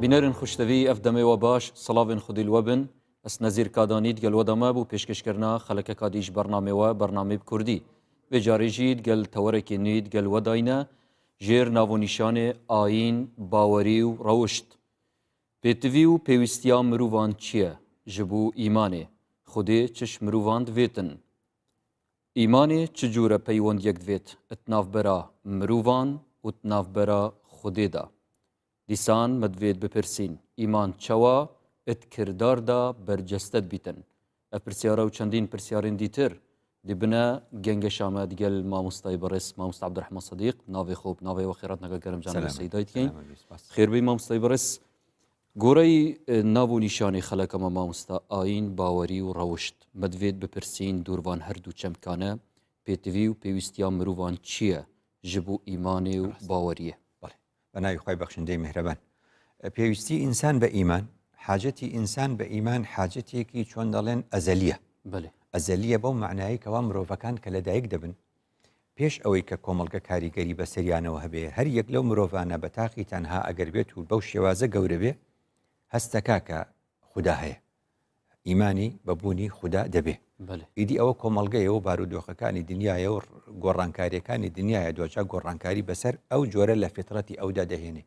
Bînerên xweştevî ev demê we baş, silavên xwedî li we bin. Ez Nezîr Kadanî digel we de me bo pêşkêşkirina xelekeka dî ji bernamê we, bernamê bi kurdî. Vê carê jî digel tewerekê nû digel we dayîne, jêr nav û nîşanê ayîn, bawerî û rewişt. Pêtivî û pêwîstiya mirovan çi ye ji bo îmanê? Xwedê çi ji mirovan divêtin? Îmanê çi cûre peywendiyek divêt di navbera mirovan û di navbera Xwedê de? Dîsan me divêt bipirsîn, îman çawa di kirdar de berceste dibîtin? Ev pirsyara û çendîn pirsyarên dîtir dê bine gengeşa me digel mamostayê birêz mamosta Ebdurehman Sedîq navê xwe bi navê we xêratnaka germ canê Seydayê dikeyn. Xêr bî mamostayê birêz. Goreyî nav û nîşanê xeleka me mamosta ayîn, bawerî û rewişt. Me divêt bipirsîn dûr van her du çemkane pêtivî û pêwîstiya mirovan çi ye ji bo îmanê û baweriyê? Belê. Bi navê xwe bexşindeyê mihreban. Pêwîstî însan bi îman, hacetî însan bi îman hacetêkî çon dەڵێن ئەزەلیە. بەلێ. ئەزەلیە بەو مەعنایەی کەوا مرۆڤەکان کە لەدایک دەبن پێش ئەوەی کە کۆمەڵگە کاریگەری بەسەریانەوە هەبێ هەر یەک لەو مرۆڤانە بە تاقی تەنها ئەگەر بێت و بەو شێوازە گەورە بێ هەستەکا کە خودا هەیە ئیمانی بە بوونی خودا دەبێ ئیدی ئەوە کۆمەڵگەیە و بارودۆخەکانی دنیاە و گۆڕانکاریەکانی دنیاە دوجا گۆڕانکاری بەسەر ئەو جۆرە لە فطرەتی ئەودا دەهێنێ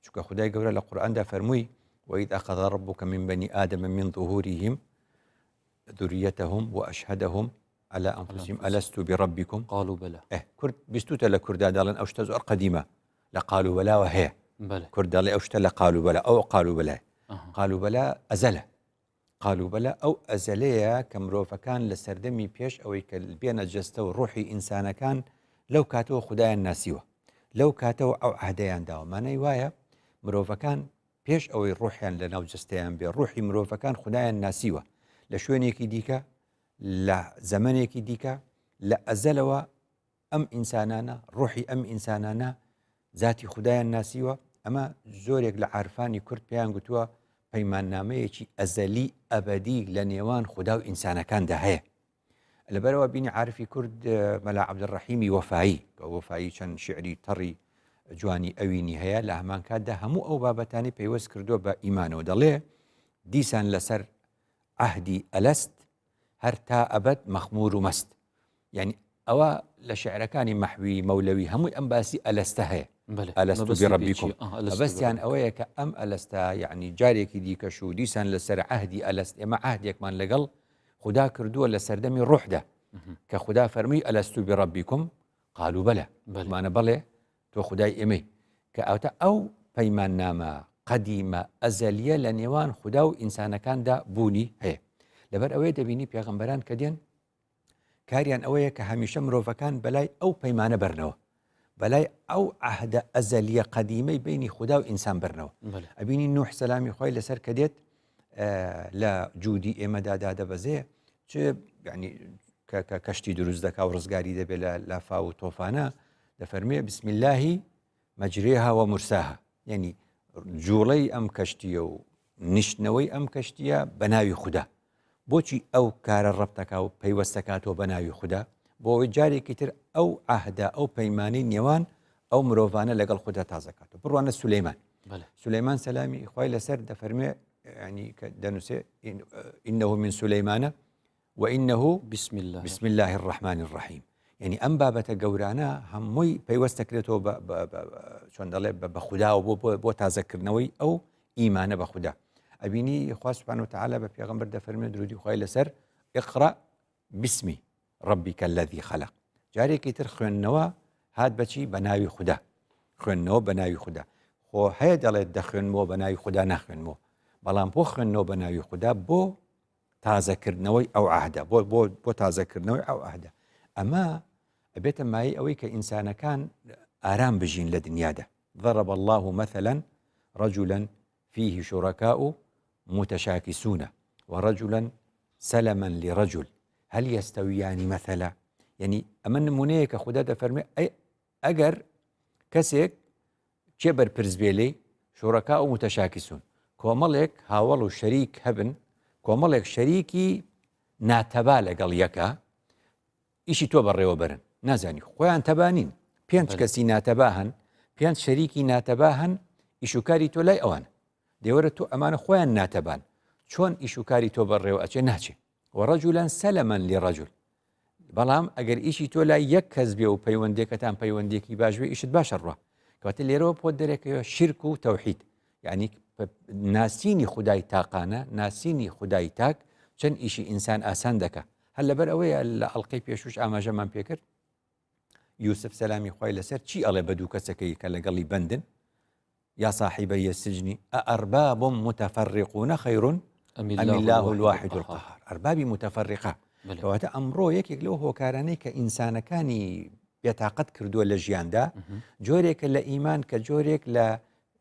چونکە خدای گەورە لە قورئاندا فەرمووی وإذ أخذ ربك من بني آدم من ظهورهم ذريتهم وأشهدهم على أنفسهم ألست بربكم قالوا بلى ئه کورد بیستوتە لە کوردا دەڵێن ئەو شتە زۆر قەدیمە لە قالوا بەلاوە هەیە کورد دەڵێ ئەو شتە لە قالوا بەلا ئەو قالوا بەلای قالوا بەلا ئەزەلە قالوا بەلا ئەو ئەزەلەیە کە مرۆڤەکان لە سەردەمی پێش ئەوەی کە بێنە جەستە و ڕۆحی ئینسانەکان لەو کاتەوە خدایان ناسیوە لەو کاتەوە ئەو عهدەیان داوە مانای وایە مرۆڤەکان پێش ئەوەی ڕۆحیان لە ناو جەستەیان بێ ڕۆحی مرۆڤەکان خدایان ناسیوە لە شوێنێکی دیکە لە زەمەنێکی دیکە لە ئەزەلەوە ئەم ئینسانانە ڕۆحی ئەم ئینسانانە زاتی خودایان ناسیوە ئەمە زۆرێک لە عارفانی کورد پێیان گوتووە پەیماننامەیەکی ئەزەلی ئەبەدی لە نێوان خودا و ئینسانەکاندا هەیە لەبەرەوە بینی عارفی کورد مەلا عەبدولڕەحیمی وەفایی کە وەفایی چەند شعری تەڕی جوانی ئەوینی هەیە لە هەمان کاتدا هەموو ئەو بابەتانی پەیوەست کردووە بە ئیمانەوە دەڵێ دیسان لەسەر عەهدی ئەلەست هەر تا ئەبەد مەخمور و مەست یعنی ئەوە لە شعرەکانی مەحوی مەولەوی هەمووی ئەم باسی ئەلەستە هەیە ئەلەست بڕەبیکم مەبەستیان ئەوەیە کە ئەم ئەلەستە یعنی جارێکی دیکەش و دیسان لەسەر عهدی ئەلەست ئێمە عهدێکمان لەگەڵ خودا کردووە لە سەردەمی ڕۆحدا کە خودا فەرمی ئەلەست بڕەبیکم قالوا بەلە بەمانە بەڵێ تۆ خودای ئێمەی کە ئەوتە ئەو پەیماننامە قەدیمە ئەزەلیە لە نێوان خودا و ئینسانەکاندا بوونی هەیە لەبەر ئەوەیە دەبینی پێغەمبەران کە دێن کاریان ئەوەیە کە هەمیشە مرۆڤەکان بەلای ئەو پەیمانە بەرنەوە بەلای ئەو عهدە ئەزەلیە قەدیمەی بینی خودا و ئینسان بەرنەوە ئەبینی نوح سەلامی خۆی لەسەر کە دێت لە جوودی ئێمەدا دادەبەزێ چ ینی کە کەشتی دروست دەکا و ڕزگاری دەبێت لە لافاو و تۆفانە دەفەرموێ بسم اللە مجرێها و مرساها یعنی جوڵەی ئەم کەشتیە و نیشتنەوەی ئەم کەشتیە بە ناوی خودا بۆچی ئەو کارە ڕەبتەکە و پەیوەستەکاتەوە بە ناوی خودا بۆ ئەوەی جارێکی تر ئەو عهدە ئەو پەیمانی نێوان ئەو مرۆڤانە لەگەڵ خودا تازەکاتەوە بڕوانە سولەیمان سولەیمان سەلامی خوای لەسەر دەفەرمێ ینی کە دەنووسێ إنه من سليمان وإنه بسم الله بسم الله الرحمن الرحیم یعنی ئەم بابەتە گەورانە هەمووی پەیوەست دەکرێتەوە چۆن دەڵێ بە خودداوە بۆ بۆ تازەکردنەوەی ئەو ئیمانە بە خودا ئەبینی خوا سبحانه وتعالى بە پێغەمبەر دەفەرمێ درودی خوای لەسەر اقرأ باسم ربك الذي خلق جارێکی تر خوێندنەوە هات بەچی بە ناوی خودا خوێندنەوە بە ناوی خودا خۆ هەیە دەڵێت دەخوێنمەوە بە ناوی خودا ناخوێنمەوە بەڵام بۆ خوێندنەوە بە ناوی خودا بۆ تازەکردنەوەی ئەو عەهدە بۆ بۆ بۆ تازەکردنەوەی ئەو عەهدە ئەمە ئەبێتە مایەی ئەوەی کە ئینسانەکان ئارام بژین لە دنیادا ضرب الله مثلا رجلا فيه شركاء متشاكسون ورجلا سلما لرجل هل يستويان مثلا یعنی ئەمە نمونەیە کە خدا دەفەرمێ ئەی ئەگەر کەسێک کێ بەرپرس بێ لێی؟ شورەکاء و متشاکسون، کۆمەڵێک هاوەڵ و شەریک هەبن، کۆمەڵێک شەریکی ناتەبا لەگەڵ یەکا ئیشی تۆ بەڕێوە بەرن، نازانی خۆیان تەبا نین، پێنج کەسی ناتەبا هەن، پێنج شەریکی ناتەبا هەن، ئیش و کاری تۆ لای ئەوانە. دێوەرە تۆ ئەمانە خۆیان ناتەبان چۆن ئیش و کاری تۆ بەڕێوە ئەچێ ناچێ وەڕەجولەن سەلەمەن لڕەجول بەڵام ئەگەر ئیشی تۆ لای یەک کەس بێ و پەیوەندێکەتان پەیوەندێکی باش بێ ئیشت باشە ڕوا کەواتە لێرەوە پۆت دەرێکەوە شرک و تەوحید یعنی ناسینی خودای تاقانە ناسینی خودای تاک چەند ئیشی ئینسان ئاسان دەکا هەر لەبەر ئەوەیە لە ئەڵلقەی پێشوش ئاماژەمان پێکرد یوسف سەلامی خوای لەسەر چی ئەڵێ بە دوو کەسەکەی کە لەگەڵی بەندن یا صاحبی السجن ئەئەرباب متفرقون خیر ام الله الواحد القهار ئەربابی متفرقە کەواتە ئەمڕۆ یەکێک لەو هۆکارانەی کە ئینسانەکانی بێتاقەت کردووە لە ژیاندا جۆرێکە لە ئیمان کە جۆرێک لە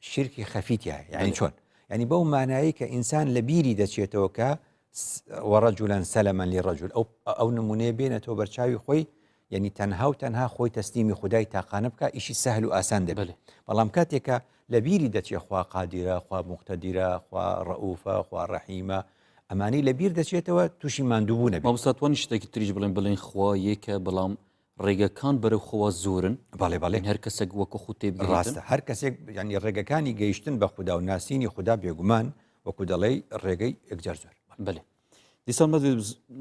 شیرکی خەفی تیایە یعنی چۆن یعنی بەو مانایی کە ئینسان لە بیری دەچێتەوە کە وەڕەجولەن سەلەمەن لڕەجول ئەو ئەو نمونەیە بێنێتەوە بەرچاوی خۆی یعنی تەنها و تەنها خۆی تەسلیمی خودای تاقانە بکە ئیشی سەهل و ئاسان دەبێت بەڵام کاتێکە لە بیری دەچێ خوا قادیرە خوا موقتەدیرە خوا ڕەئوفە خوا ڕەحیمە ئەمانی لە بیر دەچێتەوە تووشی ماندووبوونە مامۆستا توانی شتێکی تریش بڵێن بڵێن خوا یەکە بەڵام ڕێگەکان بەرەو خوا زۆرن. بەڵێ بەڵێ. هەر کەسێک وەکو خو تێبگەیتن. ڕاستە هەر کەسێک یانی ڕێگەکانی گەیشتن بە خودا و ناسینی خودا بێگومان وەکو دەڵێی ڕێگەی یەکجار زۆر. بەلێ. دیسان مە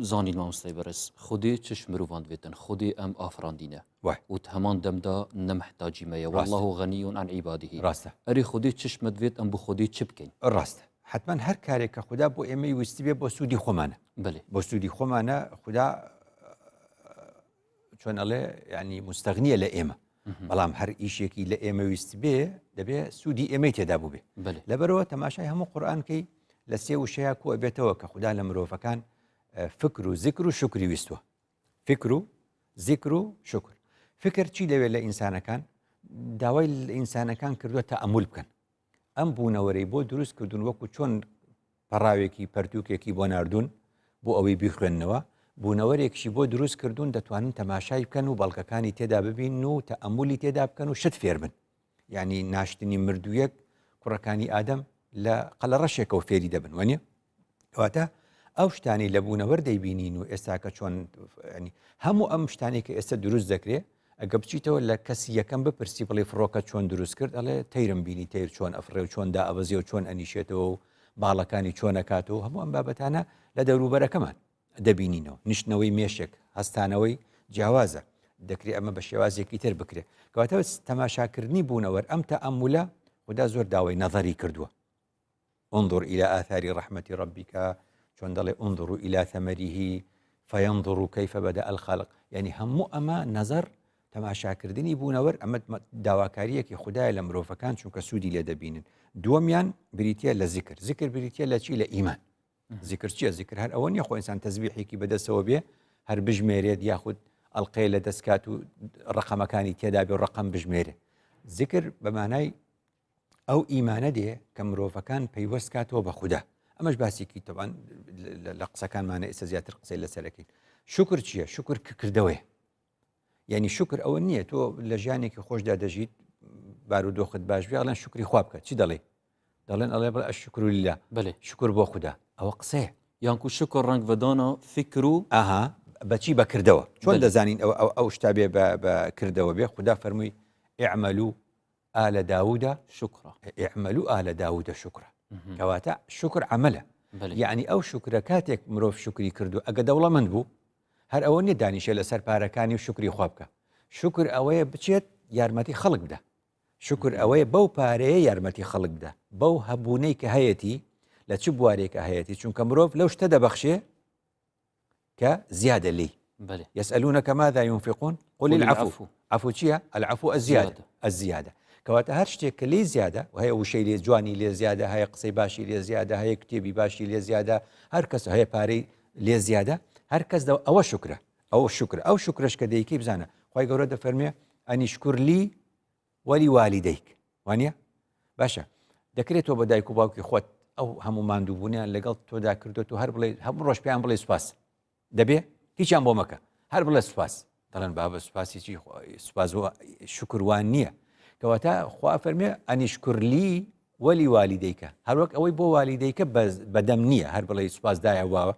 زانین مامۆستای بەڕێز خودێ چش مرۆڤان دوێتن خودێ ئەم ئافراندینە وای. و هەمان دەمدا نە محتاجی مەیە ڕاستە. واللە غنی عن عباده ڕاستە. ئەرێ خودێ چش مە دوێت ئەم بۆ خودێ چ بکەین؟ ڕاستە. حەتمەن هەر کارێک کە خودا بۆ ئێمەی ویستبێ بۆ سوودی خۆمانە. بەلێ. بۆ سوودی خۆمانە خودا چۆن ئەڵێ ینی مستەغنیە لە ئێمە بەڵام هەر ئیشێکی لە ئێمە ویست بێ دەبێ سوودی ئێمەی تێدا بوو بێ لەبەرەوە تەماشای هەموو قورآانکەی لە سێ وشەیە کو ئەبێتەوە کە خوددا لە مرۆڤەکان فکر و زیکر و شکری ویستوە فکر و زیکر و شکر فکر چی لەوێ لە ئینسانەکان داوای لە ئینسانەکان کردووە تا ئەمول بکەن ئەم بوونەوەرەی بۆ دروست کردوون وەکو چۆن پەڕاوێکی پەرتووکێکی بۆ ناردوون بۆ ئەوەی بیخوێننەوە، بوونەوەرێکیشی بۆ دروست کردوون دەتوانن تەماشای بکەن و بەڵگەکانی تێدا ببینن و تەئەمولی تێدا بکەن و شت فێر بن. یعنی ناشتنی مردوویەک کوڕەکانی ئادەم لە قەلەڕەشێکەوە فێری دەبن وەنیە؟ کەواتە ئەو شتانی لە بوونەوەر دەیبینین و ئێستاکە چۆن هەموو ئەم شتانی کە ئێستا دروست دەکرێ ئەگە بچیتەوە لە کەسی یەکەم بپرسی بڵێ فڕۆکە چۆن دروست کرد ئەڵێ تەیرم بینی تەیر چۆن ئەفڕێ و چۆن دائەبەزێ و چۆن ئەنیشێتەوە و باڵەکانی چۆن ئەکاتەوە هەموو ئەم بابەتانە لە دەوروبەرەکەمان دەبینینەوە نیشتنەوەی مێشێک هەستانەوەی جیاوازە دەکرێت ئەمە بە شێوازێکی تر بکرێت کەواتە تەماشاکردنی بوونەوەر ئەم تەئەمولە خدا زۆر داوای نەظەری کردووە انظر الى آثار رحمة ربك چۆن دەڵێ انظروا الى ثمره فینظروا کیف بدأ الخلق یعنی هەموو ئەمە نەزەر تەماشاکردنی بوونەوەر ئەمە داواکاریەکی خدایە لە مرۆڤەکان چونکە سوودی لێ دەبینن دووەمیان بریتە لە زیکر زیکر بریتە لە چی لە ئیمان زیکر چییە زیکر هەر ئەوە نیە خۆ ئینسان تەزبیحێکی بەدەستەوە بێ هەر بژمێرێت یاخود ئەڵلقەیە لە دەستکات و ڕقەمەکانی تێدا بێ و ڕقم بژمێرێ زیکر بە مانای ئەو ئیمانە دێ کە مرۆڤەکان پەیوەست کاتەوە بە خودا ئەمەش باسێکی تەبان لە قسەکانمانە ئێستا زیاتر قسەی لەسەرەکەین شکر چییە شکر کردەوەی یعنی شکر ئەوە نییە تۆ لە ژیانێکی خۆشدا دەژیت بارودۆخت باش بێ ئەڵێن شکری خوا بکە چی دەڵێ دەڵێن ئەڵێ بڵێ الشکر لله بەێ شکر بۆ خودا ئەوە قسەیە یانکو شکر ڕەنگ ڤەدانا فکر و ئەها بەچی بەکردەوە چۆن دەزانین ئەو ئەو ئەو شتا بێ بە کردەوە بێ خودا فەرمووی اعملوا آل داود شکرا اعملوا آل داود شکرا کەواتە شکر عملە یعنی ئەو شکرە کاتێک مرۆڤ شکری کردو ئەگە دەوڵەمەند بوو هەر ئەوە نیە دانیشێ لەسەر پارەکانی و شکری خوا بکە شکر ئەوەیە بچێت یارمەتی خەڵک بدە شکر ئەوەیە بەو پارەیە یارمەتی خەڵک بدە بەو هەبوونەی کە هەیەتی لە چ بوارێکە هەیەتی چونکە مرۆڤ لەو شتە دەبەخشێ کە زیادە لێی بەێ يسألونك ماذا ينفقون قل العفو عفو چییە العفو الزیادە الزیادە کەواتە هەر شتێک کە لێی زیادە و هەیە وشەی لێ جوانی لێ زیادە هەیە قسەی باشی لێ زیادە هەیە کتێبی باشی لێ زیادە هەر کەس هەیە پارەی لێ زیادە هەر کەس ئەوە شکرە ئەو شکر ئەو شکرش کە دەیکەی بزانە خی گەورە دەفەرمێ ئەنیشکر لی وەلی والیدەیک وانە باشە دەکرێت تۆ بە دایک و باوکی خۆت ئەو هەموو ماندووبوونیان لەگەڵ تۆدا کردو تۆ هەر بڵێ هەموو ڕۆژ پێیان بڵێ سوپاس دەبێ هیچیان بۆ مەکە هەر بڵێ سوپاس دەڵێن بابە سوپاسی چی سوپاس شکروان نییە کەواتە خوا فەرمێ ئەنیشکرلی وەلی والیدەیکە هەروەک ئەوەی بۆ والیدەیکە بەدەم نییە هەر بڵێ سوپاس دایە واوە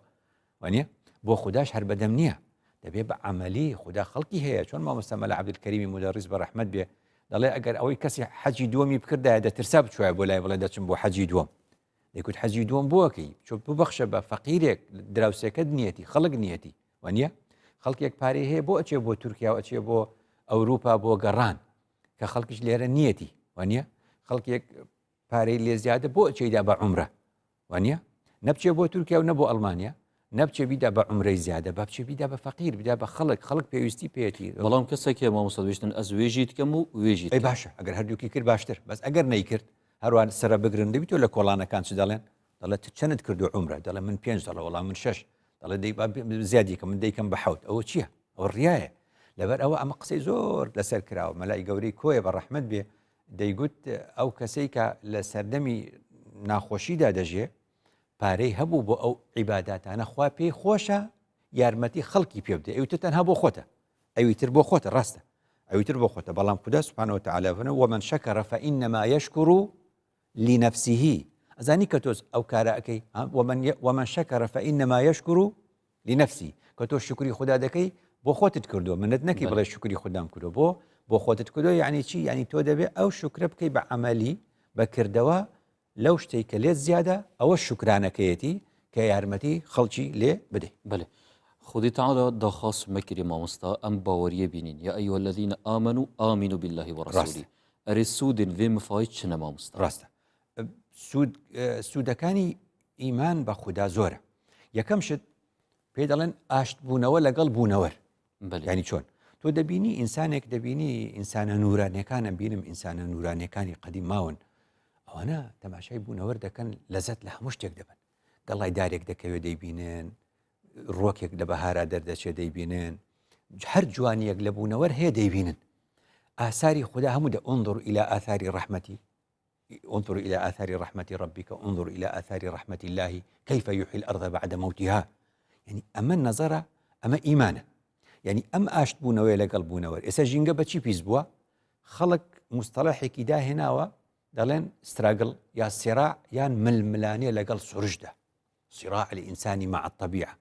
وانە بۆ خودداش هەر بەدەم نییە دەبێ بە عملی خوددا خەڵکی هەیە چۆن مامۆستا مەلا عەبدولکەریمی مدەڕیس بە ڕەحمەت بێ دەڵێ ئەگەر ئەوەی کەسی حەجی دووەمی بکردایە دەترسا بچوایە بۆ لای بڵێ دەچم بۆ حەجی دووەم. دەیکوت حەجی دووەم بۆکەی چۆ ببەخشە بە فەقیرێک دراوسێکەت نیەتی خەڵک نیەتی وانە خەڵکێک پارەی هەیە بۆ ئەچێ بۆ تورکیا و ئەچێ بۆ ئەوروپا بۆ گەڕان کە خەڵکیش لێرە نیەتی وانە خەڵکێک پارەی لێ زیادە بۆ ئەچێیدا بە عمرە وانە نەبچێ بۆ تورکیا و نە بۆ ئەڵمانیا نەبچێ بیدا بە عمرەی زیادە بە بچێ بیدا بە فەقیر بدا بە خەڵک خەڵک پێویستی پێێتی بەڵام کەسێک هەیە مامۆستا دەبێژن ئەز وێژی دکەم و وێژی ئەی باشە ئەگەر هەردووکی کرد باشتر بەس ئەگەر نەیکرد هەروان سرە بگرن دەبی تۆ لە کۆڵانەکان چ دەڵێن دەڵێت چەند کردو عمرە دەڵێ من پێنج دەڵێ وەڵام من شەش دەڵێ دەی زیادی کە من دەیکەم بە حوت ئەوە چییە ئەوە ڕایە لەبەر ئەوە ئەمە قسەی زۆر لەسەر کراوە مەلای گەورەی کۆیە بە ڕەحمت بێ دەیگوت ئەو کەسەی کە لە سەردەمی ناخۆشیدا دەژێ پارەی هەبوو بۆ ئەو عیباداتانە خوا پێی خۆشە یارمەتی خەڵکی پێ بدە ئەوی تر تەنها بۆ خۆتە ئەوی تر بۆ خۆتە ڕاستە ئەوی تر بۆ خۆتە بەڵام خودا سبحانه وتعالی فەرمووی ومن شکر فإنما یشکر لنفسه ئەزانی کە تۆز ئەو کارە ئەەکەی ومن ومن شکر فإنما یشکر لنفسه کە تۆ شکری خودا دەکەی بۆ خۆتت کردووە منت نەکەی بڵێ شکری خودام کردو بۆ بۆ خۆتت کردو یعنی چی یعنی تۆ دەبێ ئەو شکرە بکەی بە عملی بە کردەوە لەو شتەی کە لێت زیادە ئەوە شوکرانەکەیەتی کە یارمەتی خەڵکی لێ بدەی. بەلێ خودی تعالی داخواز مە کری مامۆستا ئەم باوەریە بینین یا ایها الذین آمنوا آمنوا باللە ورسوله ڕاستە. ئەرێ سوودێن ڤێ مفای چنە مامۆستا؟ ڕاستە سوود سوودەکانی ئیمان بە خودا زۆرە یەکەم شت پێی دەڵێن ئاشت بوونەوە لەگەڵ بوونەوەر ینی چۆن تۆ دەبینی ئینسانێک دەبینی ئینسانە نورانەکانە بینم ئینسانە نورانەکانی قەدیم ماون ئەوانە تەماشای بوونەوەر دەکەن لەزەت لە هەموو شتێک دەبن گەڵای دارێک دەکەوێت دەیبینن ڕۆکێک لە بەهارا دەردەچێت دەیبینن هەر جوانیەک لە بوونەوەر هەیە دەیبینن ئاساری خدا هەموو دە انظر الى آثار رحمتی انظر الى آثار رحمة ربك انظر الى آثار رحمة الله كيف يحيي الأرض بعد موتها يعني ئەمە نەزەرە ئەمە ئیمانە یعنی ئەم ئاشت بوونەوەی لەگەڵ بوونەوە ئێستا ژینگە بەچی پیس بووە خەڵک مستەڵەحێکی داهێناوە دەڵێن struggle یا صراع یان ململانێ لەگەڵ سروشتدا صراع الإنسان مع الطبيعة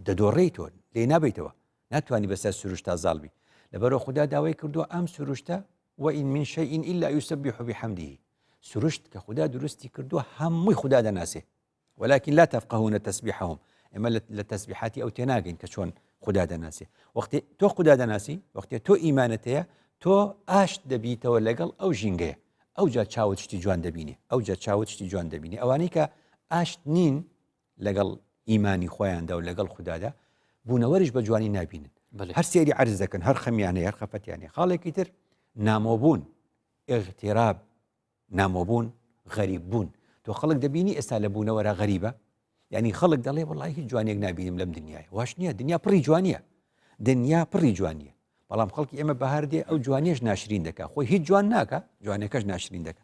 دەدۆڕێیتەوە لێ نابیتەوە ناتوانانی بەسەر سروشتا زاڵبی لەبەرەوە خوددا داوای کردووە ئەم سروشتە وإن من شيء إلا يسبح بحمده سروشت کە خودا دروستی کردووە هەمووی خودا دەناسێ ولكن لا تفقهون تسبيحهم ئێمە لە تەسبیحاتی ئەو تێناگەین کە چۆن خودا دەناسێ وەختی تۆ خودا دەناسی وەختی تۆ ئیمانت هەیە تۆ ئاشت دەبیتەوە لەگەڵ ئەو ژینگەیە ئەو جا چاوت شتی جوان دەبینێ ئەو جا چاوت شتی جوان دەبینێ ئەوانەی کە ئاشت نین لەگەڵ ئیمانی خۆیاندا و لەگەڵ خوددادا بوونەوەریش بە جوانی نابینن هەر سێری عرز دەکەن هەر خەمیانە هەر خەفەتیانە خاڵێکی تر نامۆبوون اغتراب نامۆبوون غەریب بوون تۆ خەڵک دەبینی ئێستا لە بوونەوەرە غەریبە یعنی خەڵک دەڵێ وڵی هیچ جوانێک نبینم لەم دنیای واش نییە دنیا پڕی جوانیە دنیا پڕی جوانیە بەڵام خەڵکی ئێمە بەهار دێ ئەو جوانیش ناشرین دەکا خۆی هیچ جوان ناکە جوانەکەش ناشرین دەکە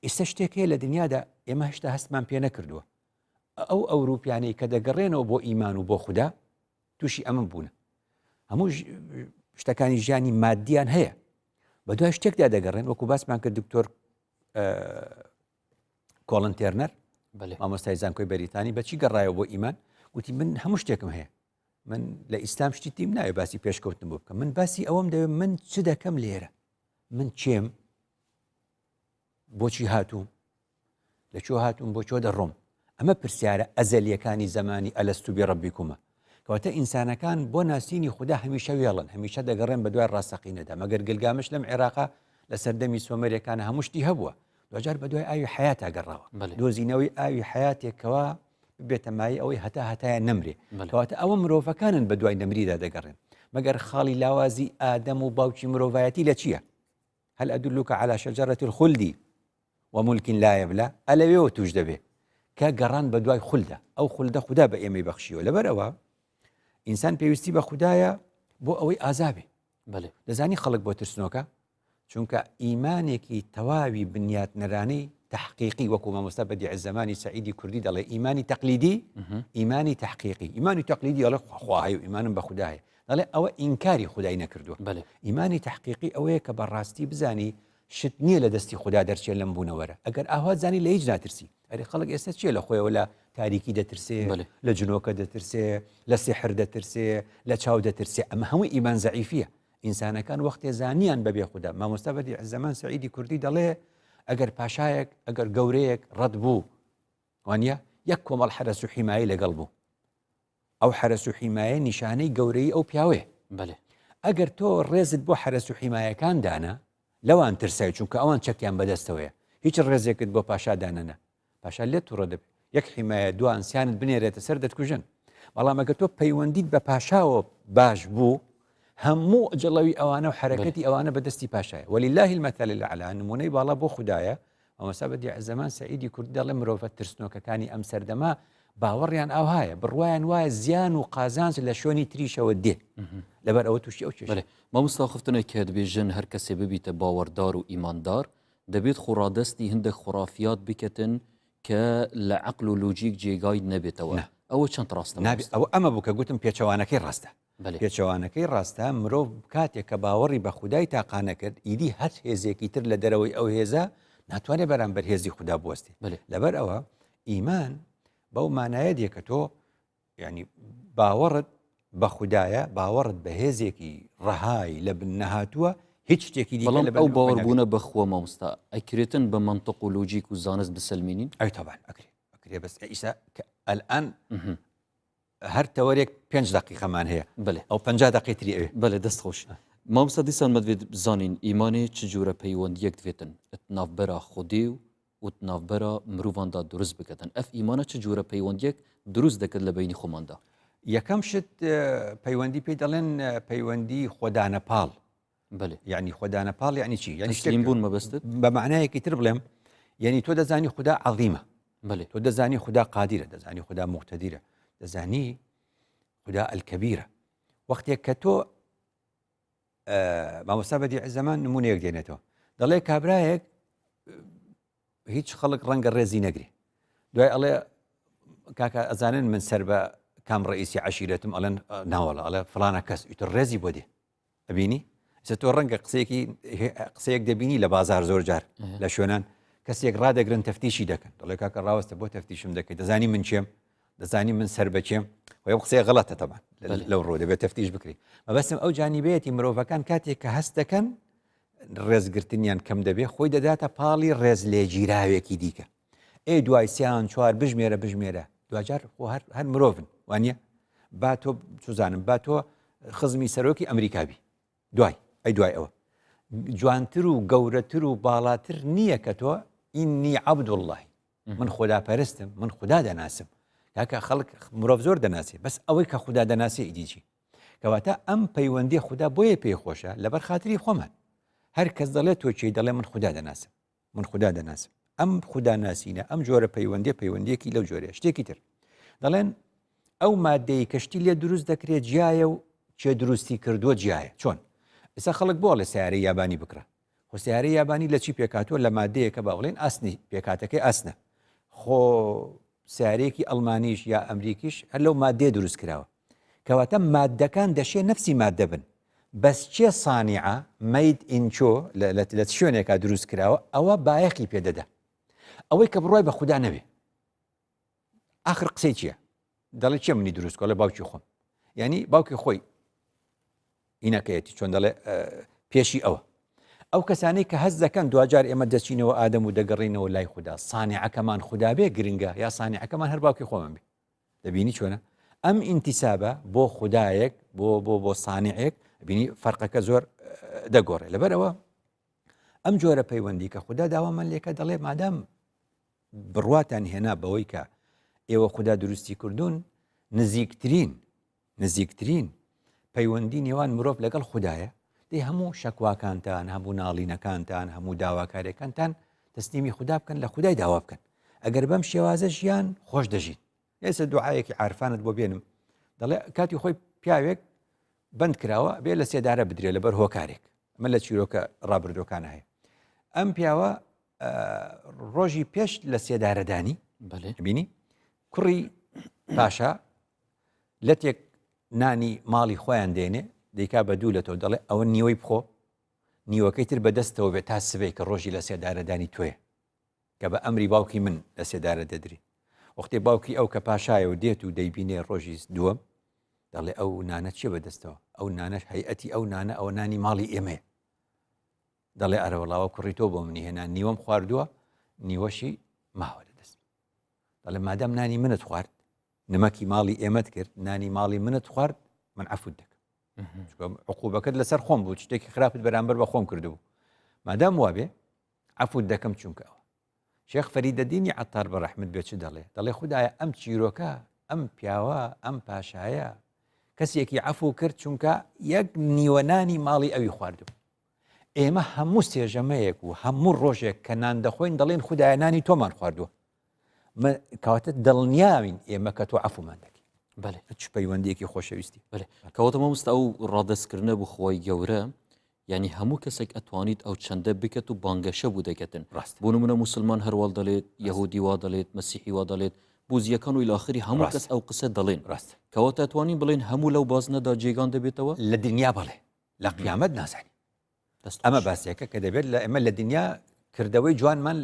ئێستا شتێک هەیە لە دنیادا ئێمە هێشتا هەستمان پێ نەکردووە ئەو ئەوروپیانەی کە دەگەڕێنەوە بۆ ئیمان و بۆ خودا تووشی ئەمە بوون هەموو شتەکانی ژیانی مادیان هەیە بە دوای شتێکدا دەگەڕێن وەکو باسمان کرد دکتۆر کۆڵن تێرنەر مامۆستای زانکۆی بەریتانی بەچی گەڕایەوە بۆ ئیمان گوتی من هەموو شتێکم هەیە من لە ئیسلام شتی تیم ناوێ باسی پێشکەوتن بۆ بکەم من باسی ئەوەم دەوێت من چ دەکەم لێرە من چێم بۆچی هاتووم لە کوێ هاتووم بۆ کوێ دەڕۆم ئەمە پرسیارە ئەزەلیەکانی زەمانی ئەلەستو بڕەبیکومە کەواتە ئینسانەکان بۆ ناسینی خودا هەمیشە وێڵن هەمیشە دەگەڕێن بە دوای ڕاستەقینەدا مەگەر گلگامش لەم عێراقا لە سەردەمی سۆمەرەکان هەموو شتی هەبووە دوجار بە دوای ئاوی حیاتا گەڕاوە دۆزینەوەی ئاوی حیاتێکەوە ببێتە مایە ئەوەی هەتا هەتایە نەمرێ کەواتە ئەوە مرۆڤەکانن بە دوای نەمریدا دەگەڕێن مەگەر خاڵی لاوازی ئادەم و باوکی مرۆڤایەتی لە چییە؟ هل أدلك على شجرة الخلد وملک لا یبلی ئە لەوێوە توش دەبێ کە گەڕان بە دوای خولدە ئەو خولدە خودا بە ئێمەی بەخشیوە لەبەر ئەوە ئینسان پێویستی بە خودایە بۆ ئەوەی ئازابێ بەێ دەزانی خەڵک بۆ ترسنۆکە چونکە ئیمانێکی تەواوی بنیاتنەرانی تحقیقی وەکو مامۆستا بەدیع زمانی سعیدی کوردی دەڵێ ئیمانی تەقلیدی ئیمانی تحقیقی ئیمانی تەقلیدی ئەڵێ خوا هەیە و ئیمانم بە خودا هەیە دەڵێ ئەوە ئینکاری خودای نەکردووە ئیمانی تحقیقی ئەوەیە کە بەڕاستی بزانی شت نییە لە دەستی خودا دەرچێت لەم بوونەوەرە ئەگەر ئاوات زانی لە هیچ ناترسی ئەرێ خەڵک ئێستا چییە لە خۆیەوە لە تاریکی دەترسێ لە جنۆکە دەترسێ لە سیحر دەترسێ لە چاو دەترسێ ئەمە هەموو ئیمان زەعیفیە ئینسانەکان وەختێ زانیان بەبێ خودا مامۆستا بەدیع زەمان سعیدی کوردی دەڵێ ئەگەر پاشایەک ئەگەر گەورەیەک ڕەت بوو. وانە یەک کۆمەڵ حەرەس و حیمایی لەگەڵ بوو ئەو حەرەس و حیمایە نیشانەی گەورەی ئەو پیاوەیە. بەلێ. ئەگەر تۆ ڕێزت بۆ حەرەس و حیمایەکان دانا، لەوان ترسای چونکە ئەوان چەکیان بەدەستەوەیە، هیچ ڕێزێکت بۆ پاشا دانەنا، پاشا لێت توڕە دەبێت، یەک حیمایە دوان سیانت بنێرێتە سەر دەتکوژن. بەڵام ئەگەر تۆ پەیوەندیت بە پاشاوە باش بوو، هەموو جڵەوی ئەوانە و حەرەکەتی ئەوانە بەدەستی پاشایە. ولله المثل الاعلی، نمونەی باڵا بۆ خودایە، مامۆستا بەدیعزەمان سەعیدی کوردی دەڵێ مرۆڤە ترسنۆکەکانی ئەم سەردەمە باوەڕیان ئاوهایە، بڕوایان وایە زیان و قازانج لە شوێنی تریشەوە دێ، لەبەر ئەوە تووشی ئەو کێشە. بەلێ مامۆستا خفتنە کە دبێژن هەر کەسێ ببیتە باوەڕدار و ئیماندار دەبێت خۆ ڕادەستی هندێک خوڕافیات بکەتن کە لە عەقل و لۆجیک جێگای نەبێتەوە نا. ئەوە چەند ڕاستە نابێ مامۆستا؟ ئەوە ئەمە بوو کە گوتم پێچەوانەکەی ڕاستە. بەلێ. پێچەوانەکەی ڕاستە مرۆڤ کاتێک کە باوەڕی بە خودای تاقانە کرد ئیدی هەر هێزێکی تر لە دەرەوەی ئەو هێزە ناتوانێت بەرامبەر هێزی خودا بوەستێ. بەلێ. لەبەر ئەوە ئیمان بەو مانایە دێ کە تۆ یعنی باوەڕت بە خودایە باوەڕت بە هێزێکی ڕەهای لە بن نەهاتووە هیچ شتێکی دیکە بەڵام لە بن ئەو خۆی ناگرێت. باوەڕبوونە بە خوا مامۆستا ئەکرێتن بە مەنتق و لۆجیک و زانست بسەلمێنین؟ ئەی تەبعەن ئەکرێ ئەکرێ بەس ئیسا کە ئەلئان هەر تەوەرێک پێنج دەقیقەمان هەیە بەلێ. ئەو 50 دەقەی تری ئەوێ. بەلێ دەست خۆش. مامۆستا دیسان مە دڤێت بزانین ئیمانێ چ جورە پەیوەندیەک دڤێتن ت ناڤبەرا خودێ و و ت ناڤبەرا مروڤاندا دروست بکەتن ئەف ئیمانە چ جورە پەیوەندیەک دروست دەکەت لە بەینی خۆماندا؟ یەکەم شت پەیوەندی پێی دەڵێن پەیوەندی خۆدانە پاڵ. بەلێ. یعنی خۆدانە پاڵ یعنی چی؟ یعنی شتێک تەسلیم بوون مەبەستت؟ بە مەعنایەکی تر بڵێم یعنی تۆ دەزانی خودا عەظیمە. بەلێ. تۆ دەزانی خودا قادیرە، دەزانی خودا موقتەدیرە، دەزانی خودا الکبیرە. وەختێک کە تۆ مامۆستا بەدیع زەمان نمونەیەک دێنێتەوە دەڵێ کابرایەک هیچ خەڵک ڕەنگە ڕێزی نەگرێ دوای ئەڵێ کاکە ئەزانن من سەر بە کام ڕئیسی عشیرەتم ئەڵێن ناوەڵە ئەڵێ فلانە کەس ئیتر ڕێزی بۆ دێ ئەبینی ئێستا تۆ ڕەنگە قسەیەکی قسەیەک دەبینی لە بازار زۆر جار لە شوێنان کەسێک ڕادەگرن تەفتیشی دەکەن دەڵێ کاکە ڕاوەستە بۆ تەفتیشم دەکەی دەزانی من کێم دەزانی من سەر بەکێم خۆی قسەیە غەڵەتە تەبان لەو ڕۆ دەبێت تەفتیش بکری مەبەستم ئەو جانیبەیەتی مرۆڤەکان کاتێک کە هەست دەکەن ڕێزگرتنیان کەم دەبێ خۆی دەداتە پاڵی ڕێز لێگیراوێکی دیکە ئێ دوای سیان چوار بژمێرە بژمێرە دواجار خۆ هەر هەر مرۆڤن وانە با تۆ چزانم با تۆ خزمی سەرۆکی ئەمریکا بی دوای ئەی دوای ئەوە جوانتر و گەورەتر و باڵاتر نییە کە تۆ ئینی عەبدوڵڵای من خۆدا پەرستم من خوددا دەناسم کاکە خەڵک مرۆڤ زۆر دەناسێ بەس ئەوەی کە خوددا دەناسێ ئیدیجی کەواتە ئەم پەیوەندی خوددا بۆیە پێی خۆشە لەبەر خاتری خۆمان هەر کەس دەڵێت تۆ چی دەڵێ من خوددا دەناسم من خودا دەناسم ئەم خودا ناسینە ئەم جۆرە پەیوەندی پەیوەندیەکی لەو جۆرە شتێکی تر دەڵێن ئەو مادەی کەشتی لێ دروست دەکرێت جیایە و چێ دروستی کردووە جیایە چۆن ئێستا خەڵک بۆ لە سیارەی یابانی بکڕە خۆ سیارەی یابانی لە چی پێکاتوە لە مادەیەکە با بڵێن ئاسنی پێکاتەکەی ئاسنە خۆ سیارەیەکی ئەڵمانیش یا ئەمریکیش هەر لەو مادەیە دروست کراوە کەواتە مادەکان دەشێ نفسی مادە بن بەس کێ سانیعە مەید ئین چۆ لە چ شوێنێکا دروست کراوە ئەوە بایەخی پێ دەدا ئەوەی کە بڕای بە خودا نەبێ ئاخر قسەی چییە دەڵێ چێ منی دروست کۆڵێ باوکی خۆم یعنی باوکی خۆی ئینەکەیەتی چۆن دەڵێ پێشی ئەوە ئەو کەسانەی کە هەست دەکەن دواجار ئێمە دەچینەوە ئادەم و دەگەڕینەوە لای خودا سانعەکەمان خودا بێ گرنگە یا سانعەکەمان هەر باوکی خۆمان بێ دەبینی چۆنە ئەم ئینتیسابە بۆ خودایەک بۆ بۆ بۆ سانعێک بینی فەرقەکە زۆر دەگۆڕێ لەبەرەوە ئەم جۆرە پەیوەندی کە خودا داوامان لێکە دەڵێ مادام بڕواتان هێنا بەوەی کە ئێوە خودا دروستی کردوون نزیکترین نزیکترین پەیوەندی نێوان مرۆڤ لەگەڵ خودایە دەی هەموو شەکواکانتان هەموو ناڵینەکانتان هەموو داواکاریەکانتان تەسلیمی خودا بکەن لە خودای داوا بکەن ئەگەر بەم شێوازە ژیان خۆش دەژین ئێستا دوعاەکی عرفانت بۆ بێنم دەڵێ کاتی خۆی پیاوێک بند کراوە بێ لە سێدارە بدرێ لەبەر هۆکارێک ئەمە لە چیرۆکە ڕابردوەکانە هەیە ئەم پیاوە ڕۆژی پێش لە سێدارەدانی بینی کوڕی پاشا لەتێک نانی ماڵی خۆیان دێنێ دەیکا بە دوو لەتەوە دەڵێ ئەوە نیوەی بخۆ نیوەکەی تر بەدەستەوە بێت تا سبەی کە ڕۆژی لە سێدارەدانی تۆیە کە بە ئەمری باوکی من لە سێدارە دەدری وەختێ باوکی ئەو کە پاشایە و دێت و دەیبینێ ڕۆژی دووەم دەڵێ ئەو نانە چیە بەدەستەوە ئەو نانەش هەیئەتی ئەو نانە ئەوە نانی ماڵی ئێمەیە دەڵێ ئەرەوەڵاوە کوڕی تۆ بۆ منی هێنا نیوەم خواردووە نیوەشی ماوە لە دەست. دەڵێ مادام نانی منت خوارد نمەکی ماڵی ئێمەت کرد نانی ماڵی منت خوارد من عفوت دەکەم عقوبەکەت لەسەر خۆم بوو شتێکی خراپت بەرامبەر بە خۆم کردبوو مادام وابێ عفوت دەکەم چونکە ئەوە شێخ فەریدەدینی عەتار بە ڕەحمت بێ چ دەڵێ؟ دەڵێ خودایە ئەم چیرۆکە، ئەم پیاوە، ئەم پاشایە کەسێکی عەفو کرد چونکە یەک نیوەنانی ماڵی ئەوی خواردبوو. ئێمە هەموو سێژەمەیەک و هەموو ڕۆژێک کە نان دەخۆین دەڵێن خودایە نانی تۆمان خواردووە. کەواتە دڵنیاوین ئێمە کە تۆ عەفومان دەکەی. بەێ چ پەیوەندیەکی خۆشەویستی. بەێ کەواتە مامۆستا ئەو ڕادەستکردنە بۆ خوای گەورە یانی هەموو کەسێک ئەتوانیت ئەو چەندە بکەت و بانگەشە بو دەکەتن ڕاست بۆ نمونە موسلمان هەر واڵ دەڵێت یەهودی وا دەڵێت مەسیحی وا دەڵێت بوزیەکان و ئیلاخری هەموو کەس ڕاست ئەو قسە دەڵێن ڕاست کەواتە ئەتوانین بڵێن هەموو لەو بازنەدا جێگان دەبێتەوە؟ لە دنیا بەڵێ لە قیامەت نازانین دەست ئەمە خۆش. باسێکە کە دەبێت لە ئێمە لە دنیا کردەوەی جوانمان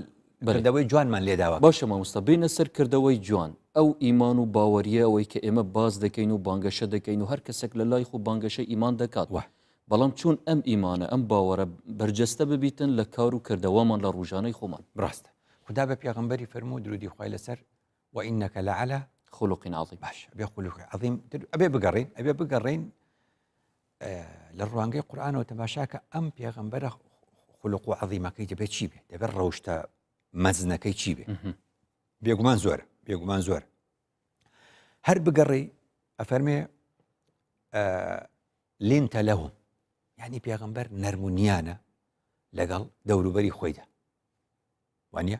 بەلێ. کردەوەی جوانمان لێداوە باشە مامۆستا بێینە سەر کردەوەی جوان ئەو ئیمان و باوەریە ئەوەی کە ئێمە باس دەکەین و بانگەشە دەکەین و هەر کەسێک لە لای خۆ بانگەشەی ئیمان دەکات وە. بەڵام چۆن ئەم ئیمانە، ئەم باوەرە بەرجەستە ببیتن لە کار و کردەوەمان لە ڕوژانەی خۆمان؟ ڕاستە. خودا بە پێغەمبەری فەرموو درودی خوای لەسەر، وانک لعلی خلق عظیم. باشە ئەبێ خلق عظیم تر ئەبێ بگەڕێین ئەبێ بگەڕێین لە ڕوانگەی قورئانەوە تەماشاکە ئەم پێغەمبەرە خلق و عظیمەکەی دەبێت چی بێ دەبێت ڕەوشتە مەزنەکەی چی بێ بێگومان زۆرە بێگومان زۆر هەر بگەڕێی ئەفەرمێ لینتە لەهم یعنی پێغەمبەر نەرمونیانە لەگەڵ دەوروبەری خۆیدا وانە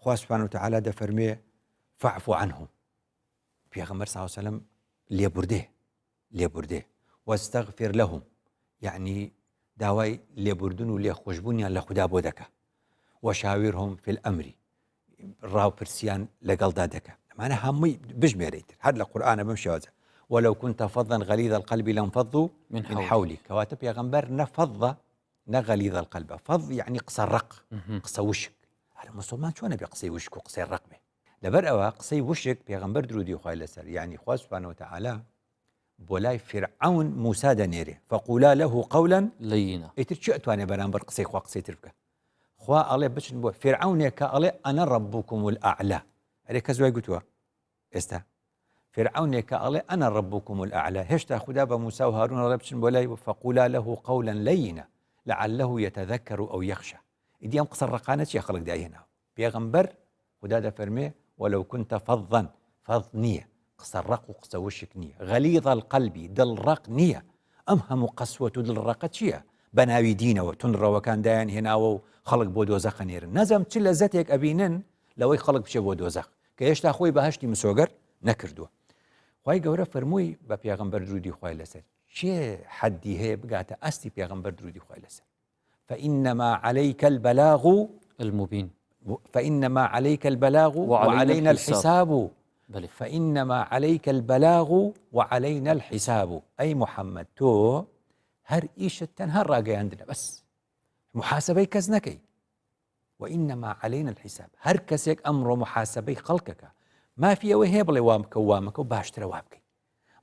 خوا سبحانه وتعالى دەفەرمێ فاعف عنهم پێغەمبەر صلی الله علیه وسلم لێبوردێ لێبوردێ واستغفر لهم یعنی داوای لێبوردن و لێخۆشببوونیان لە خودا بۆ دەکا وشاورهم في الأمر ڕاوپرسیان لەگەڵدا دەکا ئەمانە هەمووی بژمێرەی تر هەر لە قورئانە بەم شێوازە ولو كنت فظا غليظ القلب لانفضوا من من حولك حولك کەواتە پێغەمبەر نە فەظە نە غليظ القلب فظ یعنی قسە ڕق قسە وشک هەر مسلمان چۆنە بێ قسەی وشک و قسەی ڕق بێ لەبەر ئەوە قسەی وشک پێغەمبەر درودی خوای لەسەر یعنی خوا سبحانه وتعالى بۆ لای فرعون موسا دەنێرێ فقولا له قولا لينا ئیتر چی ئەتوانێ بەرامبەر قسەی خوا قسەی تر بکە خوا ئەڵێ بچن بۆ فیرعەونێک کە ئەڵێ ئەنە ڕەبوکم الأعلى ئەرێ کەس وای گوتووە ئێستا فیرعەونێک کە ئەڵێ ئەنە ڕەبوکم الأعلى هێشتا خودا بە موسا و هارون ئەڵێ بچن بۆ لای فقولا له قولا لينا لعله يتذكر أو يخشى ئیدی ئەم قسە ڕەقانە چیە خەڵک دایهێناوە پێغەمبەر خودا دەفەرمێ ولو كنت فظا فەظ نییە قسە ڕەق و قسە وشک نییە غلیظ القلب دڵ ڕەق نییە ئەم هەموو قەسوەت و دڵ ڕەقە چییە بە ناوی دینەوە توندڕەوەکان دایان هێناوە و خەڵک بۆ دۆزەخ ئەنێرن نازانم چ لەزەتێک ئەبینن لەوەی خەڵک بچێ بۆ دۆزەخ کە هێشتا خۆی بەهەشتی مسۆگەر نەکردووە خوای گەورە فەرمووی بە پێغەمبەر درودی خوای لەسەر کێ حەدی هەیە بگاتە ئاستی پێغەمبەر درودی خوای لەسەر فإنما عليك البلاغ المبين فإنما عليك البلاغ وعلينا الحساب بەێ فإنما عليك البلاغ وعلينا الحساب ئەی محەممەد تۆ هەر ئیشت تەنها ڕاگەیاندنە بەس محاسبەی کەس نەکەی وإنما علينا الحساب هەر کەسێک ئەمڕۆ محاسبەی خەڵکەکە مافی ئەوەی هەیە بڵێ وام بکە و وامەکە و باشترە وا بکەی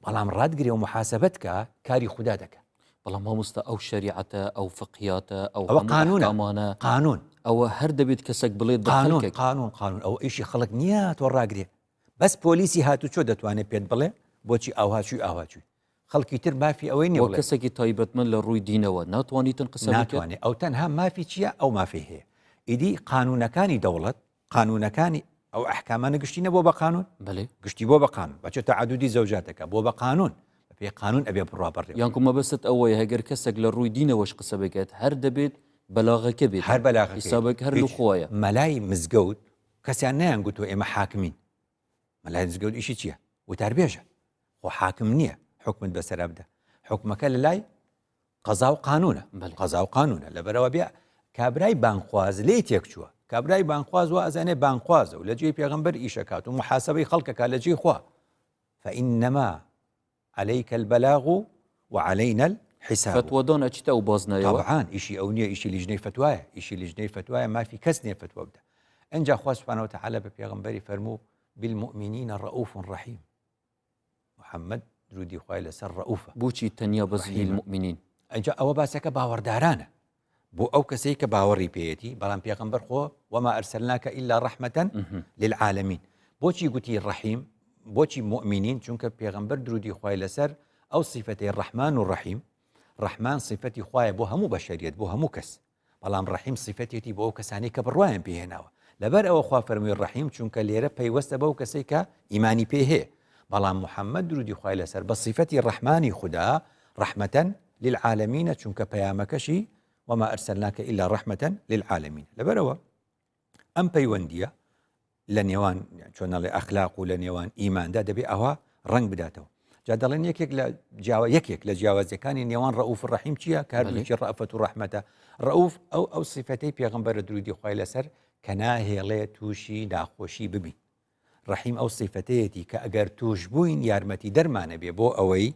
بەڵام ڕاتگرێ و محاسبەت کە کاری خودا دەکا. بەڵام مامۆستا ئەو شەریعەتە ئەو فقهیاتە ئەو ئەوە هەموو قانونە ئەحکامانە قانون ئەوە هەر دەبێت کەسێک بڵێت بە قانون خەڵکێک. قانون قانون ئەوە ئیشی خەڵک نییە تۆ ڕاگرێ بەس پۆلیسی هاتوچۆ دەتوانێت پێت بڵێ بۆچی ئاوها چووی ئاوها چووی خەڵکی تر مافی ئەوەی نییە وەک بڵێ کەسێکی تایبەتمەند لە ڕووی دینەوە ناتوانیتن قسە بکەت؟ ناتوانێ ئەو تەنها مافی چییە ئەو مافی هەیە ئیدی قانونەکانی دەوڵەت قانونەکانی ئەو ئەحکامانە گشتی نەبووە بە قانون بەێ گشتی بۆ بە قانون بەچێت تەعەدودی زەوجاتەکە بۆ بە قانون بەپێی قانون ئەبێ بڕوا بەڕێوە یانکو مەبەستت ئەوەیە هەگەر کەسێک لە ڕووی دینەوەش قسە بکات هەر دەبێت بەلاغەکە بێت هەر بەلاغەکەی حیسابەکە هەر لە هیچ خۆیە مەلای مزگەوت کەسیان نەیان گوتووە ئێمە حاکمین مەلای مزگەوت ئیشی چییە وتاربێژە خۆ حاکم نییە حکمت بەسەرا بدە حکمەکە لە لای قەزا و قانونە قەزا و قانونە لەبەرەوە بێ کابرای بانخواز لێی تێکچووە کابرای بانخواز وا ئەزانێ بانخوازە و لە جێی پێغەمبەر ئیشەکات و محاسبەی خەڵکەکە لە جێی خوا فإنما عليك البلاغ وعلينا الحساب فتوادان ئەچیتە ئەو بازنەیەوە طبعا ئیشی ئەو نییە ئیشی لیژنەی فتوایە ئیشی لیژنەی فتوایە مافی کەس نییە فتوە بدە ئەنجا خوا سبحانه وتعالى بە پێغەمبەری فەرموو بالمؤمنین رؤوف رحیم محمد درودی خوای لەسەر ڕەئوفە. بۆچی تەنیا بەس للمومنین؟ ئینجا ئەوە باسەکە باوەڕدارانە بۆ ئەو کەسەی کە باوەڕی پێیەتی بەڵام پێغەمبەر خۆ وما ارسلناک الا رحمة للعالمین. بۆچی گوتی ڕەحیم بۆچی مؤمنین چونکە پێغەمبەر درودی خوای لەسەر ئەو سیفەتەی ڕەحمان و ڕەحیم ڕەحمان سیفەتی خوایە بۆ هەموو بەشەریەت بۆ هەموو کەس بەڵام ڕەحیم سیفەتێتی بۆ ئەو کەسانی کە بڕوایان پێهێناوە لەبەر ئەوە خوا فەرمووی ڕەحیم چونکە لێرە پەیوەستە بەو کەسێک کە ئیمانی پێ هەیە بەڵام محەممەد درودی خوای لەسەر بە سیفەتی ڕەحمانی خودا ڕەحمەتەن للعالمینە چونکە پەیامەکەشی وما ئەرسلناکە ئیلا ڕەحمەتەن للعالمین لەبەرەوە ئەم پەیوەندیە لە نێوان چۆنەڵێ ئەخلاق و لە نێوان ئیماندا دەبێ ئەوە ڕنگ بداتەوە جا دەڵێن یەکێک لە جیاوە یەکێک لە جیاوازیەکانی نێوان ڕەئوف و ڕەحیم چییە کە هەردووکی ڕەفەت و ڕەحمەتە ڕەئوف ئەو ئەو سیفەتەی پێغەمبەرە درودی خوای لەسەر کە ناهێڵێ تووشی ناخۆشی ببین ڕەحیم ئەو سیفەتەیەتی کە ئەگەر توش بووین یارمەتی دەرمانە بێ بۆ ئەوەی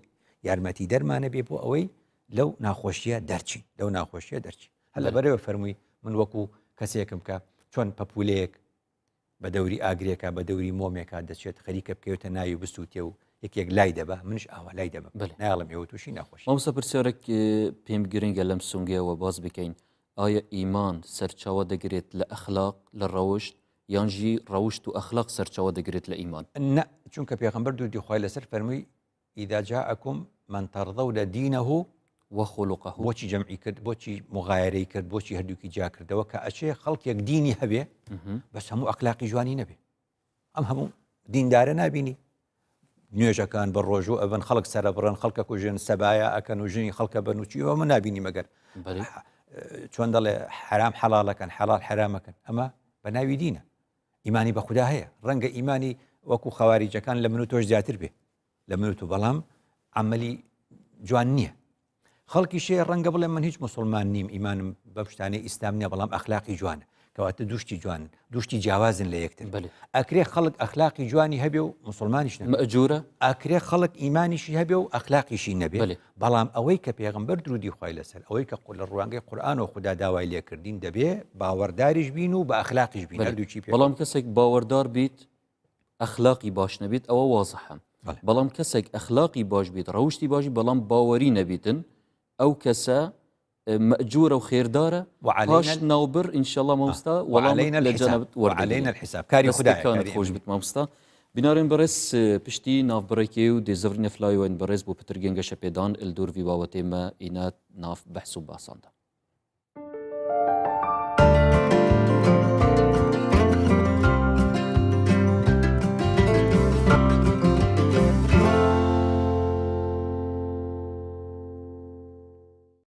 یارمەتی دەرمانە بێ بۆ ئەوەی لەو ناخۆشیە دەرچین لەو ناخۆشیە دەرچین هەر لەبەرەوە فەرمووی من وەکو کەسێکم کە چۆن پەپولەیەک بە دەوری ئاگرێکا بە دەوری مۆمێکا دەچێت خەریکە بکەوێتە ناوی بسووتێ و یەکێک لای دەبە منش ئاوا لای دەبم ناڵم ئێوە تووشی ناخۆش مامۆستا پرسیارێک پێم گرنگە لەم سونگەیەوە باس بکەین ئایا ئیمان سەرچاوە دەگرێت لە ئەخلاق لە ڕەوشت یانژی ڕەوشت و ئەخلاق سەرچاوە دەگرێت لە ئیمان؟ نە چونکە پێغەمبەر درودی خوای لەسەر فەرمووی اذا جاءکم من ترضون دینه وخلقه بۆچی جەمعی کرد بۆچی مغایرەی کرد بۆچی هەردووکی جیا کردەوە کە ئەچێ خەڵکێک دینی هەبێ بەس هەموو ئەخلاقی جوانی نەبێ ئەم هەموو دیندارە نابینی نوێژەکان بە ڕۆژوو ئەبن خەڵک سەرەبڕن خەڵکە کوژن سەبایە ئەکەن و ژنی خەڵکە بەن و چی ئەمە نابینی مەگەر چۆن دەڵێ حرام حەڵاڵەکەن حەڵال حرامەکەن ئەمە بە ناوی دینە ئیمانی بە خودا هەیە ڕەنگە ئیمانی وەکو خەواریجەکان لە من و تۆش زیاتر بێ لە من و تۆ بەڵام عملی جوان نییە خەڵکی شێ ڕەنگە بڵێ من هیچ مسلمان نیم ئیمانم بەم شتانەی ئیسلام نییە بەڵام ئەخلاقی جوانە کەواتە دوشتی جوانن دوشتی جیاوازن لە یەکتر ئەکرێ خەڵک ئەخلاقی جوانی هەبێ و مسلمانیش مەجورە ئەکرێ خەڵک ئیمانیشی هەبێ و ئەخلاقیشی نەبێ بەڵام ئەوەی کە پێغمبەر درودی خوای لەسەر ئەوەی کە لە ڕوانگەی قورئان و خودا داوای لێکردین دەبێ باوەڕداریش بین و بە ئەخلاقیش بین هەردووکی پێ بەڵام کەسێک باوەڕدار بیت ئەخلاقی باش نەبیت ئەوە وازحە بەڵام کەسێک ئەخلاقی باش بیت ڕەوشتی باشی بەڵام باوەری نەبیتن ئەو کەسە مەجورە و خێردارە پاش ناوبر ئینشەڵا مامۆستا وەڵامینە لە جەنابت وەرعلينا الحساب کاری خوداکانت خۆش بێت مامۆستا بینارێن بەڕێز پشتی ناوبڕێکی و دێزەڤرینە فلایوەن بەڕێز بۆ پتر گەنگەشە پێدان الدورڤی باوەتێ مە ئینات ناف بەحس و باساندا.